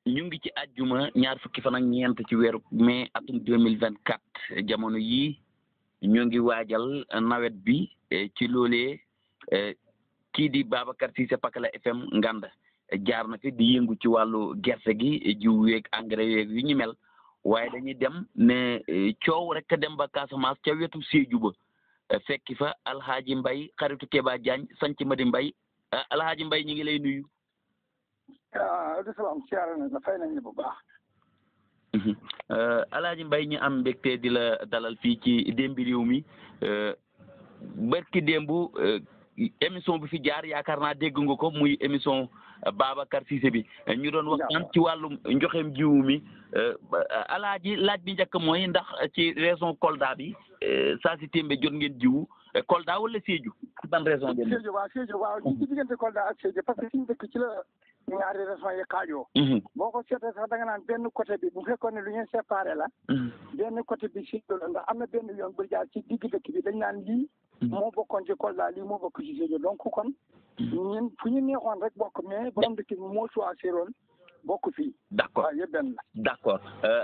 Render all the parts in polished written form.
ñu ngi ci àjjuma ñaar fukki fan ak ñeent ci weeru mai atum 2024 jamono yii ñu ngi waajal nawet bi ci loolee kii di Babacar Cissé Pakala FM Nganda jaar na fi di yëngu ci wàllu gerte gi jiw weeg engrais yeeg yu ñu mel waaye dañuy dem ne coow rek dem ba Casamance ca wetu Sédhiou ba fekki fa Alhaji Mbaye xaritu Keba Diagne sanc Madi Mbaye Alhaji Mbaye ñu ngi lay nuyu. salaam siyaare na la fay nañ la bu baax. Alhaji Mbaye ñu am mbégte di la dalal fii ci Dembi Réew mi barki démb émission bi fi jaar yaakaar naa dégg nga ko muy émission Babacar Cissé bi ñu doon waxtaan ci wàllum njoxeem jiwu mi Alhaji laaj bi njëkk mooy ndax ci région Kolda bi saa si témbe jot ngeen jiwu Kolda wala Sédhiou ci ban région ngeen. Sédhiou waaw ñu ci diggante Kolda ak Sédhiou parce que fi ñu dëkk ci la ñaari régions yi xaajoo. boo ko seetee sax da nga naan benn côté bi bu fekkoon ne lu ñu séparé la. benn côté bi Sédhiou la ndax am na benn yoon bu jaar ci digg dëkk bi dañ naan lii. moo bokkoon ci Kolda lii moo bokk ci Sédhiou donc kon. ñun fu ñu neexoon rek bokk mais borom dëkk bi moo choisiroon bokk fii. d' accord waaw yëpp benn la. d' accord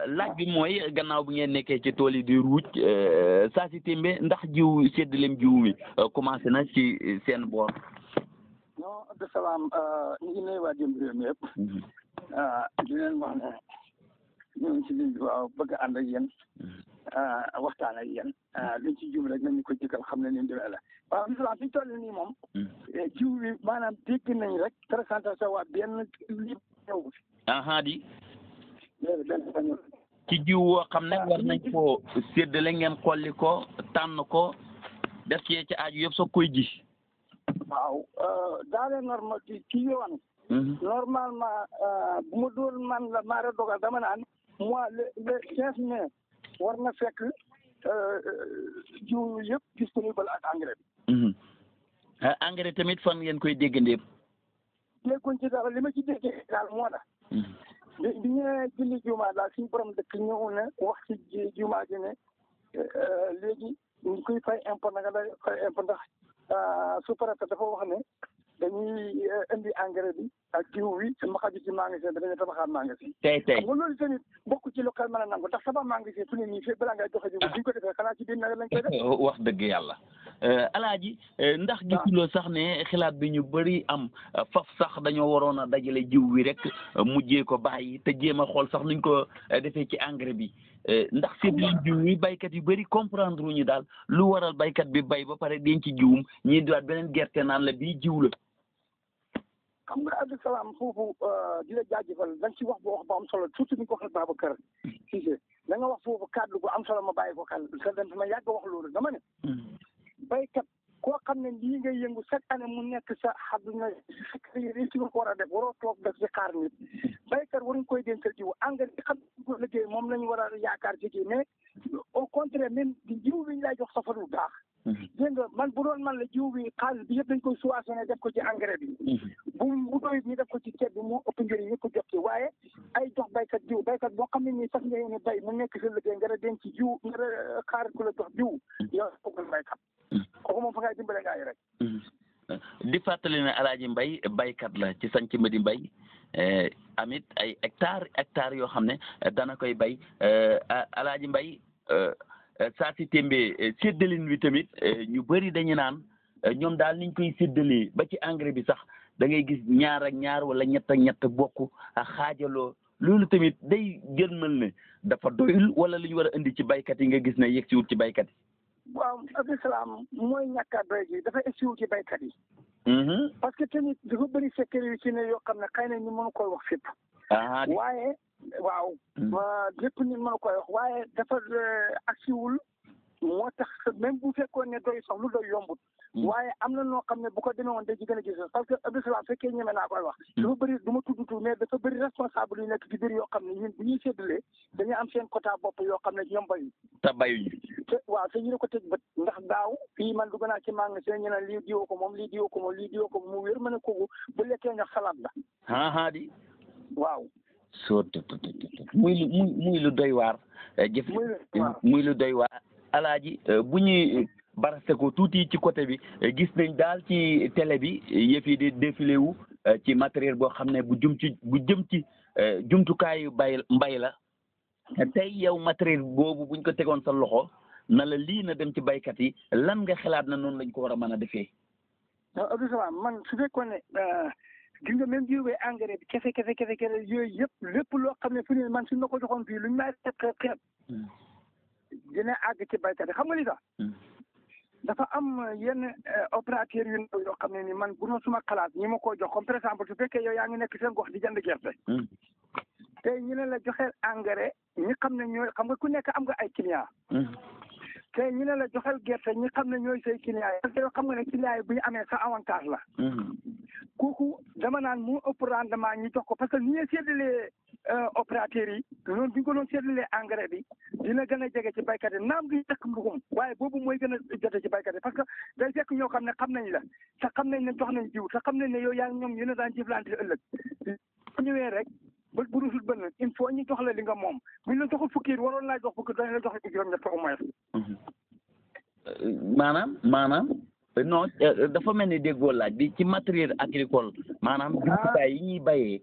laaj bi mooy gannaaw bu ngeen nekkee ci tool yi di ruuj saa si témbe ndax jiw séddaleem jiw mi commencé na ci seen boor. non Abdou Salam ñu ngi nuyu waa Dembi Réew mi yëpp. di leen wax ne ñu ngi ci ligne bi waaw bëgg a ànd ak yéen. waxtaan ak yéen. luñ ci jub rek nañu ko jëkkal xam ne ni mu demee la waaw Abdou Salam fi ñu toll nii moom. jiw bi maanaam dégg nañ rek présentation waa benn li ñëw fi. di. léegi benn fa ñëw. ci jiw woo xam ne war nañ koo séddale ngeen xolli ko tànn ko def ci aaju yëpp soog koy ji. waaw dans les normes kii yoon. normalement bu ma doon man la maa dogal dama naan moi le 15 mai war na fekk jiw yëpp disponible ak engrais bi. engrais tamit fan ngeen koy déggandee. dégguñ ci dara li ma ci déggee daal moo tax. bi ñu julli jumaa daal suñu borom dëkk ñëw ne wax ci jumaa ji ne léegi ñu koy fay impôt nag day fay impôt ndax sous-préfet dafa wax ne dañuy indi engrais bi ak jiw bi sama xaju ci magasin bi dañuy tabaxaat magasin. tey xam nga loolu tamit bokk ci local mën a nangu ndax tabax magasin fu ne nii fii balaa ngay joxe jiw bi ko defee xanaa ci biir nawet lañ koy def. wax dëgg yàlla Alaaji ndax gisuloo sax ne xilaat bi ñu bëri am faf sax dañoo waroon a dajale jiw wi rek mujjee ko bàyyi te jéem a xool sax nuñ ko defee ci engrais bi ndax séddale jiw wi baykat yu bëri comprendre wuñu daal lu waral baykat bi bay ba pare denc jiwum ñii diwaat beneen gerte naan la bii jiw la. xam nga Abdou Salam foofu di la jaajëfal dañ ci wax bu am solo surtout ni ko waxee Babacar Cissé da nga wax foofu kàddu bu am solo ma bàyyi ko xel sa dem ma yàgg wax loolu dama ne baykat koo xam ne lii ngay yëngu chaque année mu nekk sa àdduna ci nga ko war a def waroo toog def ci xaar nit baykat waruñ koy dencal jiw engrais bi xam ko liggéey moom lañu war a yaakaar ci kii mais au contraire même jiw bi ñu lay jox safarul baax dégg nga man bu doon man la jiw bi xaalis bi yëpp dañ koy soissonné def ko ci engrais bi bu doy ñu def ko ci ceeb bi moo ëpp njëriñ ñëpp jot ci waaye ay jox baykat jiw baykat boo xam ne nii sax nga ne bay mu nekk sa liggéey nga denc jiw nga xaar ku la jox jiw yow foogul baykat kooku moom fa ngay dimbale gaa yi rek. di fàttali ne Alaaji Mbaye baykat la ci sanc Madi Mbaye amit ay hectares yoo xam ne dana koy bay Alaaji Mbaye saa si témbe séddalin wi tamit ñu bëri dañu naan ñoom daal niñ koy séddalee ba ci engrais bi sax da ngay gis ñaar ak ñaar wala ñett ak ñett bokk ak xaajaloo loolu tamit day gënmal ne dafa doyul wala lu ñu war a indi ci baykat yi nga gis ne yegg si wut ci baykat yi. waaw Abdou Salam mooy ñàkk a doy gi dafa egsiwu ci baykat yi. parce que tamit dafa bëri secteur yu ci ne yoo xam ne xëy na ñu mënu koy wax fépp. waaye waaw. lépp nit mënu koy wax waaye dafa agsiwul moo tax même bu fekkoon ne doy sax lu doy yombut. waaye am na noo xam ne bu ko demee woon day ci gën a gis parce que Abdou Salam fekkee ñeme naa koy wax. dafa bëri du ma tudd tur mais dafa bëri responsable yu nekk ci biir yoo xam ne ñun bu ñuy séddalee dañuy am seen quota bopp yoo xam ne ñoom bayuñu. te bayuñu. waaw te ñu ne ko tëj bët ndax daaw fii man dugg naa ci magasin ñu ne lii diwoo ko moom lii diwoo ko moom lii diwoo ko mu wér ma ne kooku bu lekkee nga xalaat la. di. waaw. soo muy lu doy waar. jëf muy lu doy waar. Alaaji bu ñuy barase ko tuuti ci côté bi gis nañ daal ci télé bi yëf yi di défilé wu ci matériel boo xam ne bu jëm ci jumtukaayu mbay la tey yow matériel boobu buñ ko tegoon sa loxo na la lii na dem ci baykat yi lan nga xalaat na noonu lañ ko war a mën a defee. Abdou Salam man su fekkoon ne gis nga même jiw engrais bi kese yooyu yëpp lépp loo xam ne fu ne man suñ ma ko joxoon fii luñ may xeeb dina àgg ci baykat yi xam nga li tax dafa am yenn opérateur yu ndaw yoo xam ne ni man bu ma suma xalaat ñi ma koo jox comme par exemple su fekkee yow yaa ngi nekk seen gox di jënd gerte tey ñu ne la joxeel engrais ñi xam ne ñooy xam nga ku nekk am nga ay client tey ñu ne la joxeel gerte ñi xam ne ñooy say client yi parce que yow xam nga ne client yi bu ñu amee sa avantage la kooku dama naan mu ëpp rendement ñi jox ko parce que ni ñuy séddalee opérateurs yi noonu bi ñu ko doon séddalee engrais bi dina gën a jege ci baykat yi naam duñ tekk mbugum waaye boobu mooy gën a jote ci baykat yi parce que day fekk ñoo xam ne xam nañ la te xam nañ ne jox nañ jiw te xam nañ ne yow yaa ngi ñoom yéen a daan jëflante ëllëg bu ñëwee rek ba bu rusul bënn il faut ñu jox la li nga moom buñ la joxul fukki waroon laa jox fukki dañ la jox juróom-ñett au moins. maanaam non dafa mel ni déggoo laaj bi ci matériel agricole maanaam jumtukaay yi ñuy bayee.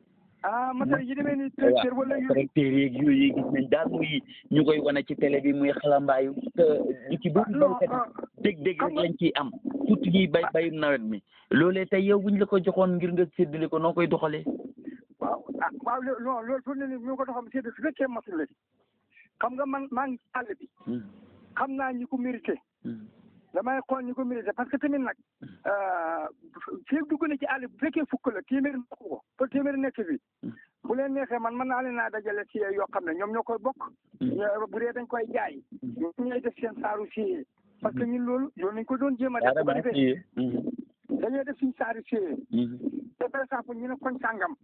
matériel yi demee ni tracteur wala tracteur yeeg yooyu gis nañ daal muy ñu koy wane ci télé bi muy xalambaayu te li ci bëri baykat dégg rek lañ ciy am surtout ñuy bayum nawet mi loolee tey yow buñ la ko joxoon ngir nga séddale ko noo koy doxalee. waaw non loolu fu ne ni ñu ko doxam séddale su fekkee matul xam nga man maa ngi ci àll bi xam naa ñi ko mérité damay xool ñi ko mérité parce que tamit nag fii dugg na ci àll bu fekkee fukk la téeméeri nekk ko pour téeméeri nekk bi bu leen neexee man mën naa leen naa dajale si yoo xam ne ñoom ñoo koy bokk bu dee dañ koy jaay ñoom ñooy def seen saaru si parce que ñun loolu yoon nañ ko doon jéem a def bu ko defee dañoo def suñu saaru si te par exemple ñu ne koñ sàngam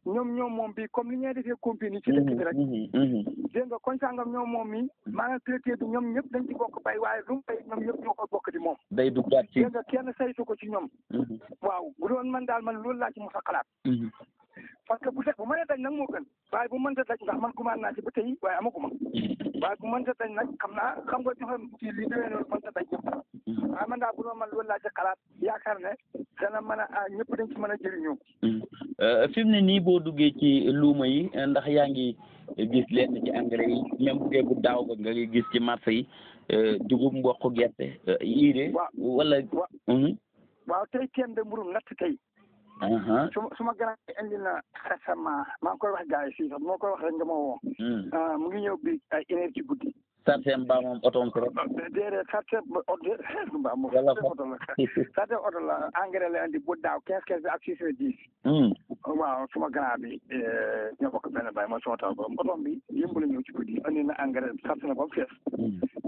ñoom moom bi comme li ñuy defee compagnie ci dëkk bi rek dégg nga koñ sàngam ñoom moom mi maanaam traité bi ñoom ñëpp dañ ci bokk bay waaye lu mu bay ñoom ñëpp ñoo ko bokk di moom day duggaat ci dégg nga kenn saytu ko ci ñoom waaw bu doon man daal man loolu laa ci mos a xalaat parce que bu mënee dañ nag moo gën waaye bu mënta dañ ndax man commande naa ci ba tey waaye amaguma waaye bu mënta dañ nag xam nga joxe ci li déwee noonu mënta dañ ñëpp waaye man daal bu doon man loolu laa ci xalaat yaakaar ne dana mën a ñëpp dañ ci mën a jëriñoo fi mu ne nii boo duggee ci luuma yi ndax yaa ngi gis leen ci engrais yi même bu dee bu daaw ba nga gis ci marché yi dugub mboq gerte urée wala waaw tey kenn de mburum natt tey suma grand indi na récemment maa ngi koy wax gars yi fii sax moo koy wax rek nga ma woo mu ngi ñëw bi ay une heure ci guddi sartem mbaa moom otoom si rek déedéet sartem mbaa moom sartem oto la engrais la indi bu daaw 15 bi ak 610 waaw suma grand bi ñoo bokk benn bay mooy suma taw ba otoom bi yëmb la ñëw ci guddi andi na engrais sart na ba mu fees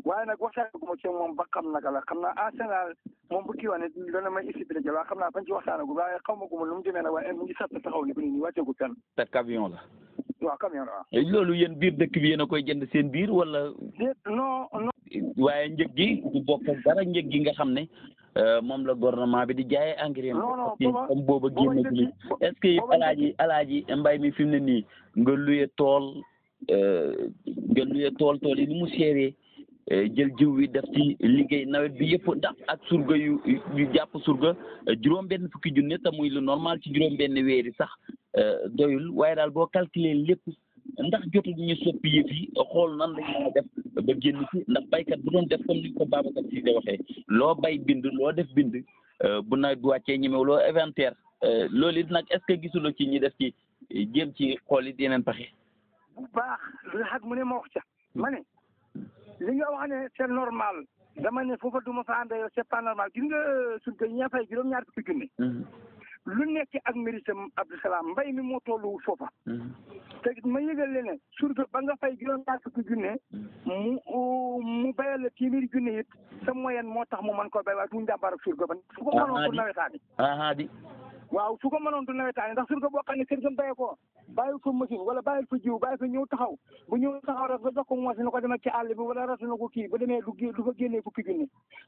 waaye nag waxtaan gu ma ci moom ba xam naka la xam naa en général moom bu kii wane dana may expliqué jël waaye xam naa bañ ci waxtaanagul waaye xaw ma gu ma lu mu demee nag waaye mu ngi sart taxaw ni ko nii wàcceegul fenn te camion la waaw camion la waaw loolu yéen biir dëkk bi yéen a koy jënd seen biir wala non waaye njëg gi du bokk dara njëg gi nga xam ne moom la gouvernement bi di jaayee engrais comme booba génn gi est-ce que alaaji mbay mi fi mu ne nii nga luye tool yi ni mu seeree jël jiw wi def ci liggéey nawet bi yëpp ndax ak surga yu jàpp surga juróom-benn fukki junne te muy lu normal ci juróom-benn weeri sax doyul waaye daal boo calculer lépp ndax jotul ñu soppi yëf yi xool nan la ñu def ba génn ci ndax baykat bu doon def comme ni ko Babacar Sy de waxee loo bay bind loo def bind bu nawet bi wàccee ñemew loo inventaire loolu it nag est-ce que gisuloo ci ñi def ci jéem ci xool it yeneen paxe. bu baax lu xat mu ne ma wax ca ma ne li nga wax ne c'est normal dama ne foofa du ma fa ànd yow c'est pas normal gis nga suñ ko ñaa fay juróom-ñaar fukki junne lu nekk ak méritam Abdou Salam mbay mi moo tolluwul foofa te ma yëgal leen ne surga ba nga fay juróom-ñaar fukki junne mu bayal la téeméeri junne it sa moyenne moo tax mu mën koo bay waaye du njàmbaar ak surga ba su ko mënoon du nawetaani waaw su ko mënoon du nawetaani ndax surga boo xam ne kër gam bayee ko bàyyi fa machine wala bàyyi fa jiw bàyyi fa ñëw taxaw bu ñëw taxaw rek nga jox ko moisi na ko demal ci àll bi wala ratu na ko kii ba demee du fa génnee fukki junne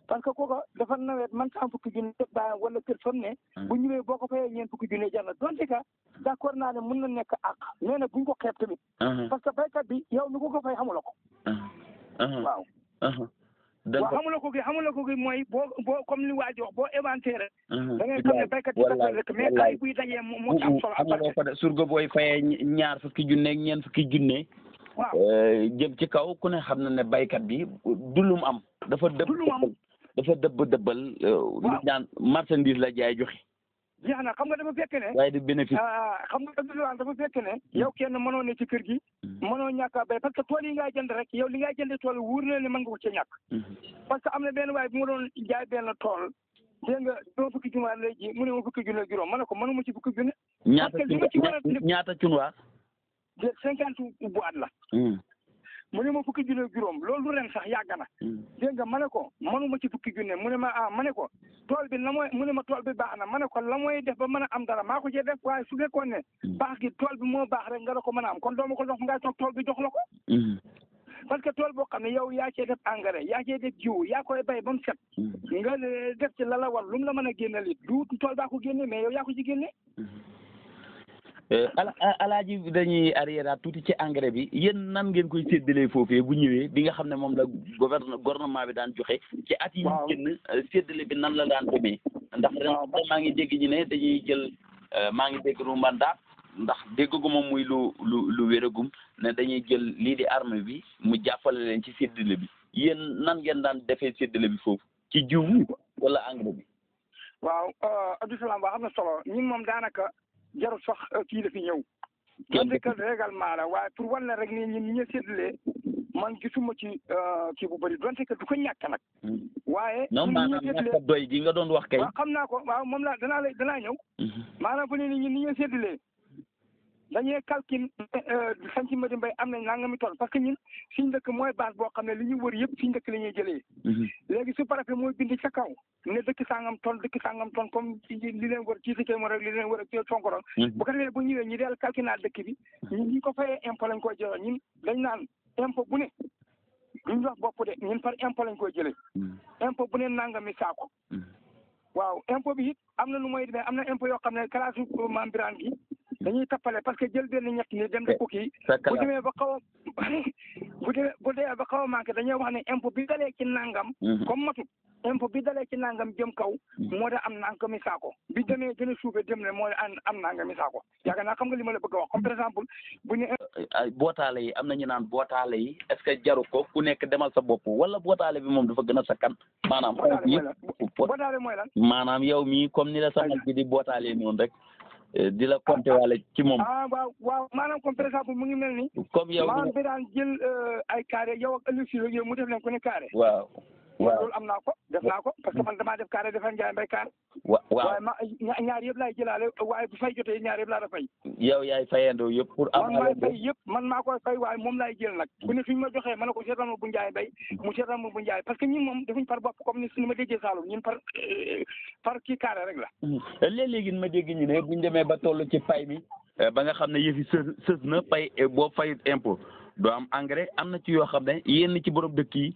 parce que kooka dafa nawet man sam fukki junne teg bàyyam wala kër fam ne bu ñëwee boo ko fayee ñeen fukki junne jar na donte ka d'accord naa ne mën na nekk àq mais nag buñ ko xeeb tamit parce que baykat bi yow mi ko fay xamula ko waaw waaw xamula ko gi mooy boo comme li waa ji wax boo éventé rek da ngay xam ne béykat yi kat rek mais ay buy dajee moo ci am solo xamuloo ko de surga booy fayee ñaar fukki junne ak ñeent fukki junne waaw jëm ci kaw ku ne xam na ne baykat bi du lum am dafa dëbbal lu ñaan marchandise la jaay joxe jeex na xam nga dafa fekk ne waaye du bénéfice xam nga dafa fekk ne yow kenn mënoo ne ci kër gi mënoo ñàkk a béy parce que tool yi ngay jënd rek yow li ngay jënd tool wóor na ne mën nga ko ci ñàkk parce que am na benn waaye bu ma doon jaay benn tool dégg nga doo fukki junne lay ji mu ne ma fukki junne juróom ma ne ko mënuma ci fukki junne ñaata cunwaa 50 boîte la mu ne ma fukki junne juróom loolu ren sax yàgg na dégg nga ma ne ko mënuma ci fukki junne mu ne ma ma ne ko tool bi la mooy mu ne ma tool bi baax na ma ne ko la mooy def ba mën a am dara maa ko cee def waaye su fekkoon ne baax gi tool bi moo baax rek nga la ko mën a am kon doo ma ko jox nga toog tool bi jox la ko parce que tool boo xam ne yow yaa cee def engrais yaa cee def jiwu yaa koy bay ba mu set nga def ci la la war lu mu la mën a génne lit du tool baa ko génne mais yow yaa ko ci génne alaaji dañuy arrière tuuti ci engrais bi yéen nan ngeen koy séddalee foofee bu ñëwee bi nga xam ne moom la gouvernement bi daan joxe ci at yi ñu génn séddale bi nan la daan demee ndax ren maa ngi dégg ñu ne dañuy jël maa ngi dégg rumbandaat ndax déggu moom muy lu wéragum ne dañuy jël lii di arme bi mu jàppale leen ci séddale bi yéen nan ngeen daan defee séddale bi foofu ci jiw wala engrais bi waaw Abdou Salam waa xam na solo ñun moom daanaka jarul sax kii la fi ñëw donte que règlement la waaye pour wan ne rek ni ñun ñi ñu séddalee man gisuma ci kii bu bëri donte que du ko ñàkk nag waaye non maanaam ñàkk doy gi nga doon wax kay waaw xam naa ko waaw moom la danaa ñëw maanaam fu ne ni ñun ni ñu séddalee dañuy calcul sanci Madi Mbay am nañ nangami tool parce que ñun suñ dëkk mooy base boo xam ne li ñu wër yëpp suñ dëkk la ñuy jëlee léegi su préfet mooy bind ca kaw ne dëkk sangam ton comme li leen wër ci si kay mo rek li leen wër ak ci sonkoron bu ko defee bu ñëwee ñi deel calculaat dëkk bi ñun ñi ko fayee impôt lañ koy jëlee ñun dañ naan impôt bu ne duñ wax bopp de ñun par impôt lañ koy jëlee impôt bu ne nangami saako waaw impôt bi it am na lu mooy demee am na impôt yoo xam ne classe Mame Birane gi dañuy tappale parce que jël benn ñett ni dem de ko kii bu demee ba xaw a bu demee ba xaw a manqué dañuy wax ne impôt bi dalee ci nangam comme matut impôt bi dalee ci nangam jëm kaw moo da am nangami saako bi demee gën a suufee dem ne moo am nangami saako yaakaar naa xam nga li ma la bëgg a wax comme par exemple bu ñu bootaale yi am na ñu naan bootaale yi est-ce que jaru ko ku nekk demal sa bopp wala bootaale bi moom dafa gën a sakkan maanaam bootaale mooy lan maanaam yow mii comme ni la samal bi di bootaale noonu rek di la compter wala ci moom waaw maanaam comme par exemple mu ngi mel ni comme yow Mame Birane jël ay carré yow ak ëllëg si yow mu def leen ku ne carré waaw loolu am naa ko def naa ko parce que man damaa def carré defal Ndiaye Mbaye carré waaye ma ñaar yëpp laay jëlaale waaye bu fay jotee ñaar yëpp laa da fay yow yaay fayandoo yëpp pour am man maay fay yëpp man maa koy fay waaye moom laay jël nag ku ne suñu ma joxee ma ne ko seetal ma bu Ndiaye Mbaye mu seetal ma bu Ndiaye parce que ñun moom defuñ par bopp comme ni ma déggee Saloum ñun par kii carré rek la léegi ma dégg ñu ne buñ demee ba toll ci pay mi ba nga xam ne yëfi sës na pay boo fayut impôt doo am engrais am na ci yoo xam ne yenn ci borom dëkk yi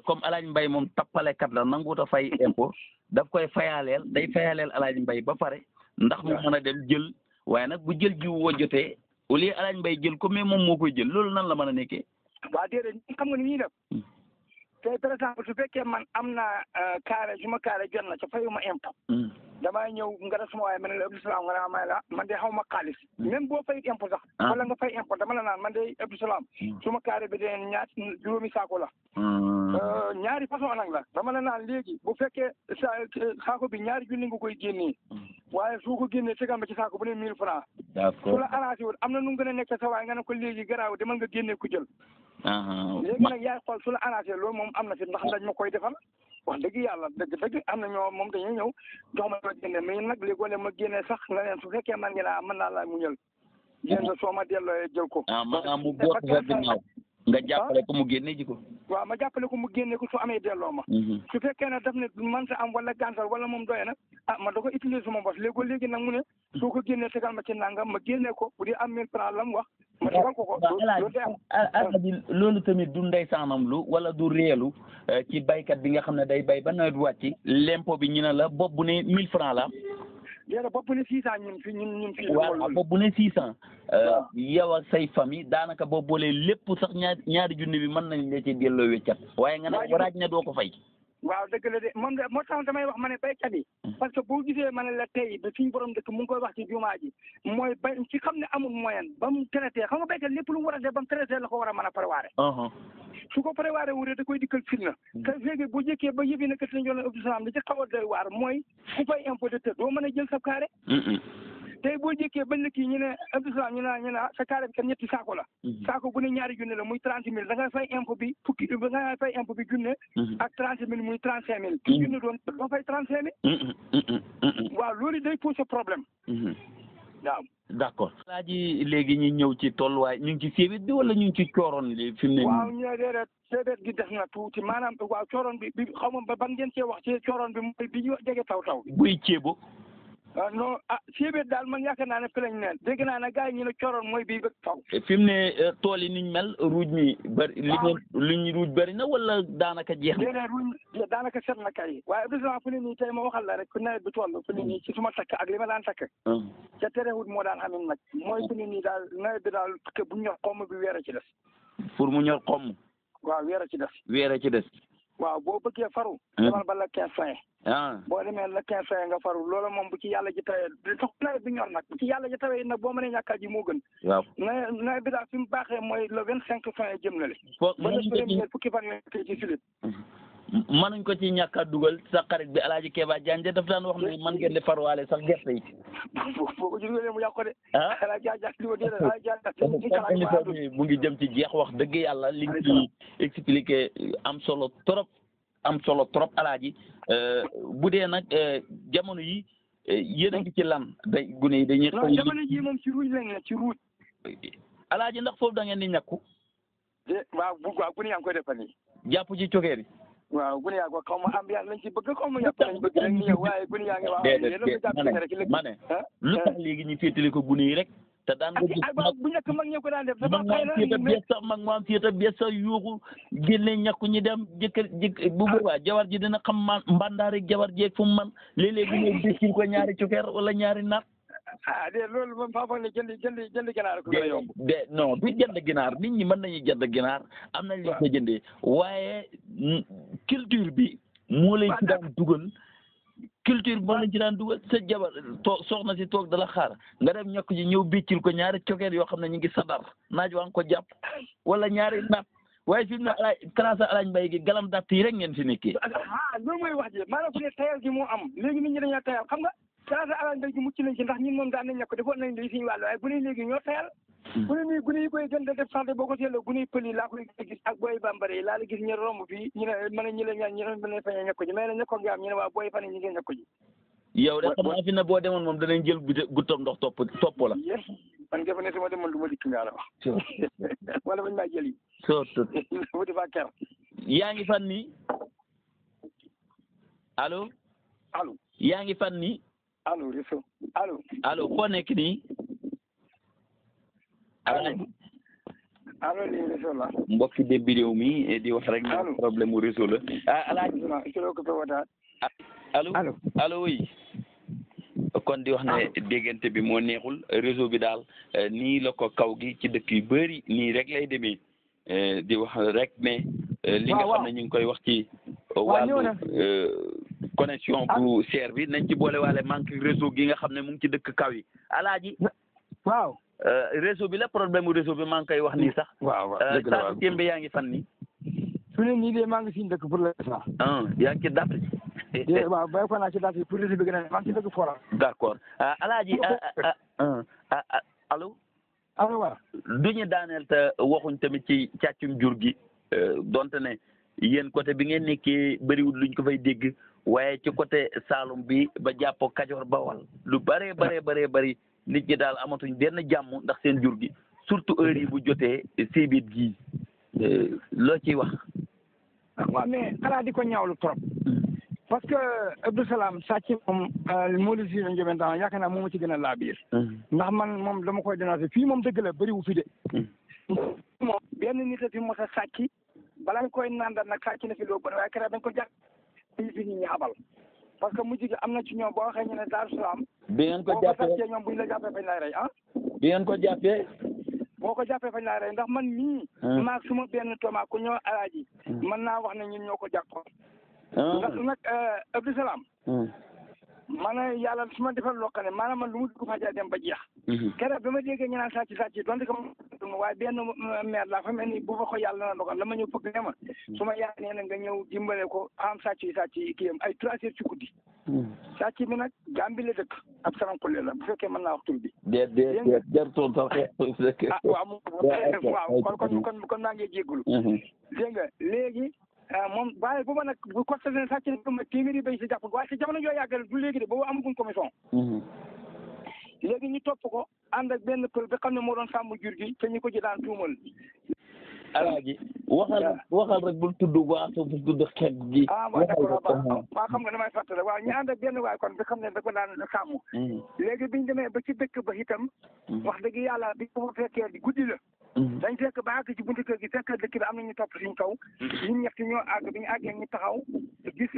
comme Alaaji Mbay moom tappalekat la nanguut a fay impôt daf koy fayaaleel day fayaaleel Alaaji Mbay ba pare ndax mu mën a dem jël waaye nag bu jël jiw woo jotee au lieu Alaaji Mbay jël ko mais moom moo koy jël loolu nan la mën a nekkee. waaw déedéet xam nga ni ñuy def tey par exemple su fekkee man am naa carré su ma carré jot na ca fayuma impôt damay ñëw nga def sama waaye ma ne la Abdou Salam nga may la man de xaw ma xaalis même boo fay impôt sax wala nga fay impôt dama la naan man de Abdou Salam su ma carré bi dee juróomi saako la ñaari façon nag la dama la naan léegi bu fekkee saako bi ñaari junni nga koy génnee waaye su ko génnee tegal ma ci saako bu ne 1000 francs su la arrangé wul am na nu gën a nekk sa waaye nga ne ko léegi garaaw demal nga génnee ko jël léegi nag yaay xool su la arrangé loolu moom am na fi ndax dañ ma koy defal wax dëgg yàlla dëgg am na ñoo moom dañuy ñëw jox ma ma génne mais nag léegoo leen ma génne sax nga leen su fekkee man ngi naa mën naa laa muñal génn soo ma delloo jël ko maanaam mu boot sa ginnaaw nga jàppale ko mu génne ji ko waaw ma jàppale ko mu génne ko su amee delloo ma su fekkee ne daf ne man sa am wala gàntal wala moom doy na ma da ko utiliser suma bos léegi nag mu ne soo ko génnee tegal ma ci nangam ma génne ko bu dee am 1000 francs la mu wax ma tegal ko alaaji loolu tamit du ndeysaanam lu wala du réelu ci baykat bi nga xam ne day bay ba nawet wàcc lempo bi ñu ne la bopp bu ne 1000 francs la yéen a bopp ne 600 ñun fii. voilà bopp bu ne 600. yow ak say famille daanaka boo boolee lépp sax ñaari junni bi mën nañ la ci delloo weccat waaye nga ne waraaj na doo ko fay. waaw dëgg la de moom de moo tax damay wax ma ne béykat yi parce que boo gisee ma ne la tey ba suñu borom dëkk mu ngi koy wax ci jumaa ji mooy bay ci xam ne amul moyen ba mu traité xam nga béykat lépp lu mu war a def ba mu traité la ko war a mën a préparé. su ko préparé wuree da koy dikkal fitna. te léegi bu jëkkee ba yëf yi nekk ci njëriñ Abdou Salam li ci xaw a doy waar mooy ku fay impôt de te doo mën a jël sa carré. tey boo jëkkee ba lëkk yi ñu ne Abdou Salam ñu ne sa carré bi kat ñetti saako la. saako bu ne ñaari junne la muy 30 000 da nga fay impôt bi da nga fay impôt bi junne. ak 30 000 muy 35 000. ki junne doon fay 35 000. waaw loolu day poser problème. waaw. d'accord. alaaji léegi ñu ñëw ci tolluwaay ñu ngi ci séebét bi wala ñu ngi ci cooroon li fi mu ne. waaw ñoo déedéet séebét gi def na tuuti maanaam waaw cooroon bi xaw ma ban ngeen cee wax ci cooroon bi mooy bi ñu jege taw. buy ceebo. non séebét daal man yaakaar naa ne fi lañ ne dégg naa ne gars yi ñu ne cooroon mooy bii bëgg taw. fi mu ne tool yi niñ mel ruuj mi bëri. li ñu ruuj bëri na wala daanaka jeex na. déedéet ruuj daanaka set na kay waaye Abdou Salam fu ne nii tey ma waxal la rek fu nawet bi toll fu ne nii ci suma takk ak li ma daan takk. ca terewut moo daan amin nag mooy fu ne nii daal nawet bi daal bu ñor xomm bi weer a ci des. pour mu ñor xomm. waaw weer a ci des. weer a ci des. waaw boo bëggee faru. demal ba la 15 fin. boo demee la 15 fin nga faru loolu moom bu ci yàlla ji tawee tax nawet bi ñor nag bu ci yàlla ji tawee nag boo mënee ñàkkaa ji moo gën. waaw nawet bi daal fi mu baaxee mooy le 25 fin jëm na le. foofu ba le premier fukki fan yooyu ci sulit. mënuñ ko ci ñàkk a dugal sa xarit bi El Hadj Keba Diagne daf daan wax ne man ngeen di farwaale sax gerte yi. boo ko jógee mu yàq ko de. El Hadj mu ngi jëm ci jeex wax dëgg yàlla li nga ci expliqué am solo trop El Hadj bu dee nag jamono yi yéen a ngi ci lan day gune yi dañuy. non jamono ji moom ci ruuj lañ ne ci ruuj. El Hadj ndax foofu da ngeen di ñàkku. waaw gune yaa ngi koy defal nii. jàpp ci cokeer yi. waaw gune yaa ko xaw ma ambiance lañ ci bëgg xaw ma yàpp lañ bëgg rek ni yow waaye gune yaa ngi waaw ma ne lu tax léegi ñu féetali ko gune yi rek te daan nga gis bu njëkk mag ñoo ko daan def mag maam féeta bees sax yuuxu génne ñàkku ñi dem jëkkër bu boobaa jawar ji dina xam mbandaari jawar jeeg fu mu man léeg-léeg ñu dékkil ko ñaari cokeer wala ñaari naat de loolu moom faa foog ne jënd ginaar ko gën a yomb de non du jënd ginaar nit ñi mën nañu jënd ginaar am nañ li ko jëndee waaye culture bi moo leen ci daan dugal culture bi moo leen ci daan dugal sa jabar toog soxna si toog dala xaar nga dem ñàkk ji ñëw béccil ko ñaari cokeer yoo xam ne ñu ngi sadar naaj waa nga ko jàpp wala ñaari naat waaye fi mu ne tracé Alañ Mbay gi galam datt yi rek ngeen fi nekkee loolu mooy wax ji maanaam fu ne tayal gi moo am léegi nit ñi dañoo tayal xam nga tracé Alañ Mbay gi mucc nañ ci ndax ñun moom daan nañ ñàkk defoon nañ li suñu wàll waaye bu ne léegi ñoo tayal gune yi koy gën da def santé boo ko seetloo gune yi pël yi laa koy gis ak booy bambara yi laa la gis ñu romb fii ñu ne mën a ñi la ñaan ñu ne mën a fañe ñàkk ji mais na ñàkkoon nga am ñu ne waa booy fan ñi ngeen ñàkk ji yow de xam naa fi ne boo demoon moom danañ jël guttam ndox topp la man nga fa ne su ma demoon du ma dikk ngaa la wax wala bañ maa jël yi surtout mu di faa ker yaa ngi fan nii allo yaa ngi fan nii allo réseau allo foo nekk nii allo lii réseau la mbokki débbi réew mi di wax rek na problème mu réseau la Alaaji allo oui kon di wax ne déggante bi moo neexul réseau bi daal nii la ko kaw gi ci dëkk yu bëri nii rek lay demee di wax rek mais li nga xam ne ñu ngi koy wax ci wàllu connexion bu seer bi nañ ci boole waale manque réseau gi nga xam ne mu ngi ci dëkk kaw yi Alaaji waaw réseau bi la problème mu réseau bi maa ngi koy wax nii sax saa témbe yaa ngi fan nii su ne nii de maa ngi siñ dëkk pour l'instant yaa ngi ci dàtt waaw bay ko naa ci dàtt pour réseau bi gën a maa ngi ci dëkk Fora d'accord Alaaji allo waaw duñu daaneel te waxuñ tamit ci càccum jur gi donte ne yéen côté bi ngeen nekkee bëriwul luñ ko fay dégg waaye ci côté Saalum bi ba jàpp Kajoor Bawal lu bëree bëri nit ñi daal amatuñ benn jàmm ndax seen jur gi surtout heure yi bu jotee séebét gii loo ciy wax waaw mais xanaa di ko ñaawlu trop parce que Abdou Salam sàcc moom moo li si njëben daan yaakaar naa moom ci gën a laa biir ndax man moom dama koy dénoncé fii moom dëgg la bëriwu fi de moom benn nit a fi mos a sàcc balaa ñu koy nandal nag sàcc na fi loo bëri waaye keroog dañ ko jàpp fi nit ñi abal parce que mujj gi am na ci ñoom boo waxee ñu ne Daaru Salaam bi ngeen ko boo ko jàppee sàccee ñoom buñ la jàppee fañ lay rey ah. bi ngeen ko jàppee. boo ko jàppee fañ lay rey ndax man mii. maag suma benn tooma ku ñëw alaaji. mën naa wax ne ñun ñoo ko jàppoon. ndax nag Abdou Salam. man yàlla su ma defal loo xam ne maanaam man lu mu dugg fa dem ba jeex. keroog bi ma déggee ñu naan sàcc donte ko waaye benn maire laa fa mel ni bu fa ko yàlla na dogal la ma ñëw fëgg ne ma su ma yaay nee na nga ñëw dimbale ko am sàcc yi kii am ay 3 heures ci guddi. sàcc bi nag Gàmbi la dëkk ab Sarankule la bu fekkee mën naa wax tur bi. déet jartoon sax. waaw kon maa ngi jégalu. dégg nga léegi. moom waaye booba nag bu constaté sàcc na ma téeméeri béy si jàpp waaye si jamono joo yàggal du léegi de boobu amaguñ commission. léegi ñu topp ko ànd ak benn pël bi xam ne moo doon sàmm jur gi te ñu ko ci daan tuumal. alaaji waxal rek bul tudd bul tudd xeet gi. waaw d'accord waaw xam nga damay fàttali waaw ñu ànd ak benn waay kon bi xam ne da ko daan sàmm. léegi biñ demee ba ci dëkk ba itam. wax dëgg yàlla bi ko fekkee di guddi la. dañ fekk ba àgg ci buntu kër gi fekk dëkk bi am na ñu topp suñ kaw. ñun ñett ñoo àgg bi ñu àggee ñu taxaw gis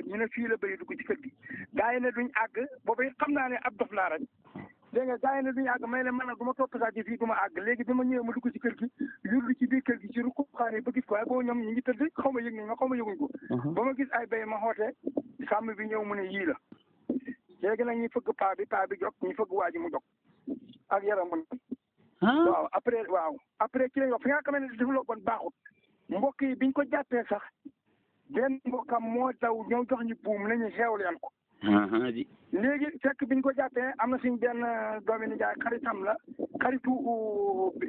ñu ne fii la bëri dugg ci kër gi. gaa yi ne duñ àgg boobu it xam naa ne ab dof laa rek. dégg nga gaa yi ne duñu àgg may leen man nag du ma topp saa ci fii du ma àgg léegi bi ma ñëwee ma dugg ci kër gi yurlu ci biir kër gi ci ruqu xaar ba gis ko waaye boobu ñoom ñu ngi tëdd xaw ma yëg nañ ma xaw ma yëguñ ko. ba ma gis ay béy ma xoote sàmm bi ñëw mu ne yii la. léegi nag ñu fëgg paa bi jóg ñu fëgg waa ji mu jóg ak yaram mu waaw après ci lañ wax fi nga xam ne dafa la bon baaxut mbokk yi biñ ko jàppee sax benn mbokkam moo daw ñëw jox ñu buum nañu xeew leen ko. léegi fekk biñ ko jàppee am na suñ benn doomi nijaay xaritam la xaritu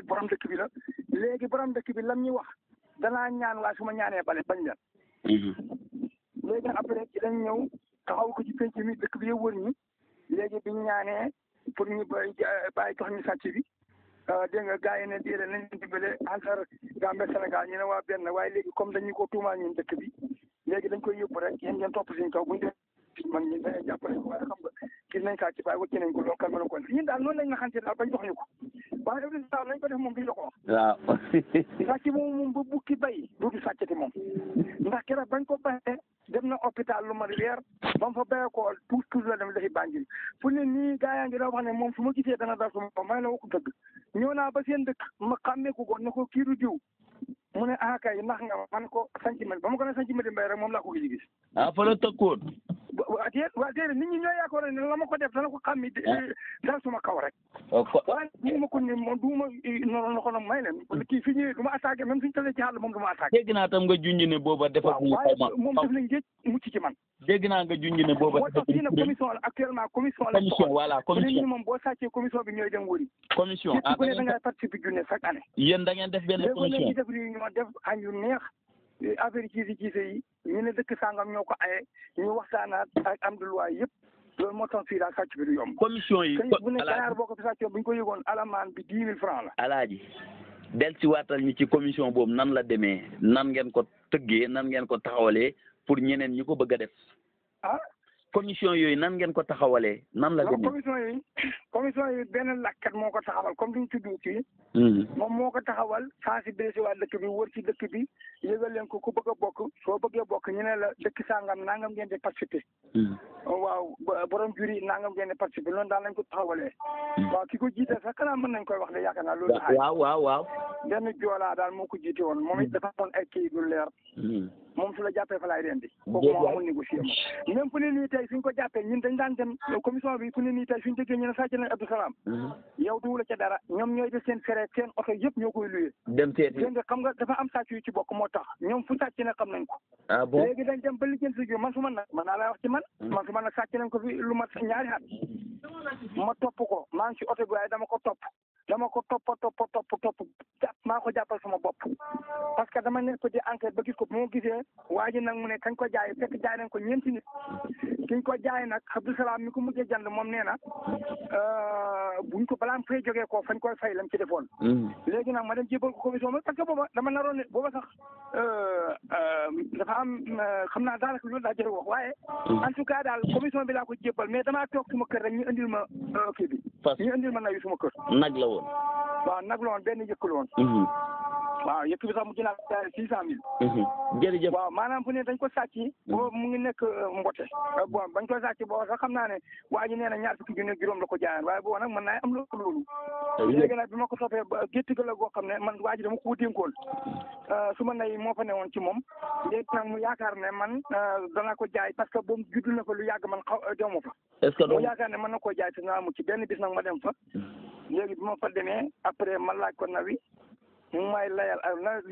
borom dëkk bi la léegi borom dëkk bi lam ñuy wax danaa ñaan waaye su ma ñaanee bale bañ leen. léegi après ci lañ ñëw taxaw ko ci penc mi dëkk bi yëpp wër ñi léegi biñ ñaanee pour ñu bàyyi jox ñu sàcc bi. dégg nga gars yi ne déedéet nañ leen dimbale entre Gambie Sénégal ñu ne waa benn waaye léegi comme dañu ko tuumaal ñun dëkk bi léegi dañ koy yóbbu rek yéen ngeen topp suñu kaw bu ñu demee man ñun dañuy jàppale ko waaye xam nga gis nañ sàcc waaye wëcc nañ ko loolu kan mën a ko ñun daal noonu lañ nga xamante daal bañ jox ñu ko waaye daf leen daal nañ ko def moom duñ la ko wax. waaw. sàcc moom ba bukki bay du sàccati moom ndax keroog bañ ko bayee dem na hôpital lu ma weer ba mu fa bayee ko tuus la dem defi Banjul fu ne nii gaa yaa ngi doon wax ne moom su ma gisee dana dal suma may la waxu dëgg ñëw naa ba seen dëkk ma xàmmeeku ko ne ko kii du diw mu ne kay nax nga ma ne ko sanc ma ba ma ko ne sanc ma di mbay rek moom laa ko gis. fa la tëkkoon. waa déedéet nit ñi ñoo yaakaar ne la ma ko def dana ko xam dal suma kaw rek. waaye ñu ma ko ni moom du ma noonu ko nag may leen kii fi ñëwee du ma attaqué même suñu tëddee ci àll moom du ma attaqué. dégg naa tam nga junj ne booba dafa. waaye moom def nañ géej mucc ci man. dégg naa nga junj ne booba. moo tax fii nag commission la actuellement commission la. commission moom boo sàccee commission bi ñooy dem wëri. commission ku ne da ngay participer junne chaque année. yéen da ngeen def benn commission léegi def réunion def añ yu neex affaire ciisi yi ñu ne dëkk sangam ñoo ko aye ñu waxtaanaat ak am du loi yëpp loolu moo tax fii daal sàcc bi du yomb. commission yi bu ne ganaar boo ko fi sàccee bu ñu ko yëgoon alamaan bi 10 000 francs la. alaaji del si waatal ñi ci commission boobu nan la demee nan ngeen ko tëggee nan ngeen ko taxawalee pour ñeneen ñi ko bëgg a def. commission yooyu nan ngeen ko taxawalee nan la demee. commission yi benn lakkat moo ko taxawal comme duñ tudd kii. moom moo ko taxawal sensibiliser waa dëkk bi wër ci dëkk bi yëgal leen ko ku bëgg a bokk soo bëggee bokk ñu ne la dëkk sangam nangam ngeen di participer. waaw borom jur yi nangam ngeen di participer loolu daal lañ ko taxawalee. waaw ki ko jiite sax kanam mën nañ koy wax de yaakaar naa loolu. waaw. benn joolaa daal moo ko jiite woon moom it dafa doon ay kii yu leer. moom su la jàppee fa laay rendi. kooku moo amul négocier ma même fu ne nii tey suñ ko jàppee ñun dañ daan dem commission bi fu ne nii tey suñ déggee ñu ne sàcc nañ Abdou Salam. yow duwula ca dara ñoom ñooy def seen fere seen oto yëpp ñoo koy luyee. dem seeti dégg nga xam nga dafa am sàcc yu ci bokk moo tax ñoom fu sàcc ne xam nañ ko. bon léegi dañ dem ba lijjanti si man su ma nag man naa lay wax ci man. man su ma nag sàcc nañ ko fi lu mat 2 at. ma topp ko maa ngi ci oto bi waaye dama ko topp maa ko jàppal sama bopp parce que dama nekk ko di enquête ba gis ko moo gisee waa ji nag mu ne kañ ko jaay fekk jaay nañ ko 4 nit kiñ ko jaay nag Abdou Salam mi ko mujjee jënd moom nee na buñ ko balaa mu fay jógee ko fañ koy fay lam ci defoon. léegi nag ma dem jébal ko commission bi parce que booba dama naroon ne booba sax dafa am xam naa daanaka loolu daa jëre wax waaye en tout cas daal commission bi laa ko jébal mais damaa toog suma kër rek ñu indil ma kii bi ñu indil ma nayu suma kër nag la woon waaw nag la woon benn yëkk la woon waaw yëkk bi sax mu jëlaat 600 000. jërëjëf. waaw maanaam fu ne dañ ko sàcc. boo mu ngi nekk Mbote. bon bañ ko sàcc boo sax xam naa ne waa ji nee na ñaar fukki junni juróom la ko jaayaan waaye boo nag mën naa am loolu. léegi nag bi ma ko toppee ba gétt ga la goo xam ne man waa ji dama ko dénkoon su ma nay moo fa newoon ci moom léegi nag mu yaakaar ne man dana ko jaay parce que boobu juddu na fa lu yàgg man demu fa. est-ce que mu yaakaar ne mën na koo jaay te naa mu ci benn bis nag ma dem fa. léegi bi ma fa demee après ma laaj ko nawi mu may layal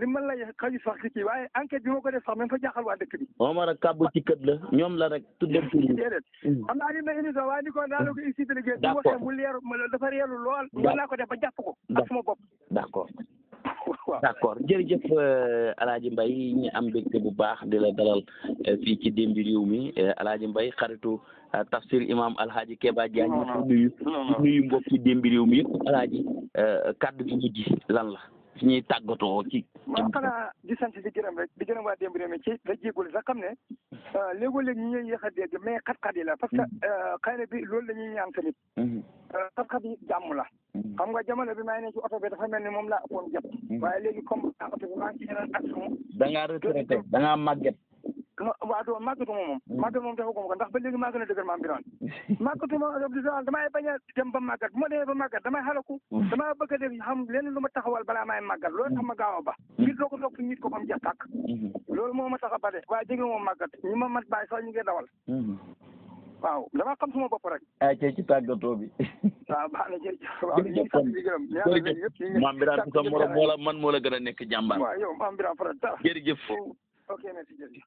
li ma lay xaju sax ci waaye enquête bi ma ko def sax même fa jaaxal waa dëkk bi. Omar ak kàbbu ci kët la ñoom la rek tuddee tur bi. déedéet xam naa ni na émission waaye ni ko daal ko expliqué. d'accord bu waxee mu leer dafa reelu lool. mën naa ko def ba jàpp ko. ak sama bopp. d'accord. waaw d'accord jërëjëf Alaaji Mbaye ñu am mbégte bu baax di la dalal fii ci Demby Réew mi Alaaji Mbaye xaritu tafsir imam Alhaji Keba Diagne ñu nuyu mbokk ci Demby Réew mi yëpp Alaaji kaddu gi mujj lan la fi ñuy tàggatoo ci. waaw xanaa di sant di gërëm rek di gërëm waa Demby Réew mi ci la jéegul sax xam ne léegoo-léeg ñu ñuy yéex a dégg mais xat-xat yi la parce que xëy na bi loolu la ñuy ñaan tamit xat-xat yi jàmm la xam nga jamono bi maa ngi ne ci oto bi dafa mel ni moom laa ëppoon jot waaye léegi comme oto bi maa ngi ci yeneen action da ngaa retraité da ngaa màgget. waaw doo màggatuma moom defaguma ko ndax ba léegi maa gën a dëgër maam Birane màggatuma damay bañ a dem ba màggat bu ma demee ba màggat damay xalaku dama bëgg a def xam lenn lu ma taxawal balaa may màggat loolu tax ma gaaw a ba nit doo ko topp nit ko xam jeex tàkk loolu moo ma tax a ba de waaye jege moom màggat ñi ma mat bàyyi sax ñu ngi dawal waaw dama xam suma bopp rek ci tàggatoo bi. waaw baax na jërëjëf waaw ñu ngi sant di gërëm maam Birane ku sa morom moo la gën a nekk jàmbaar. waaw yow maam Birane faral dara jërëjëf. ok merci jërëjëf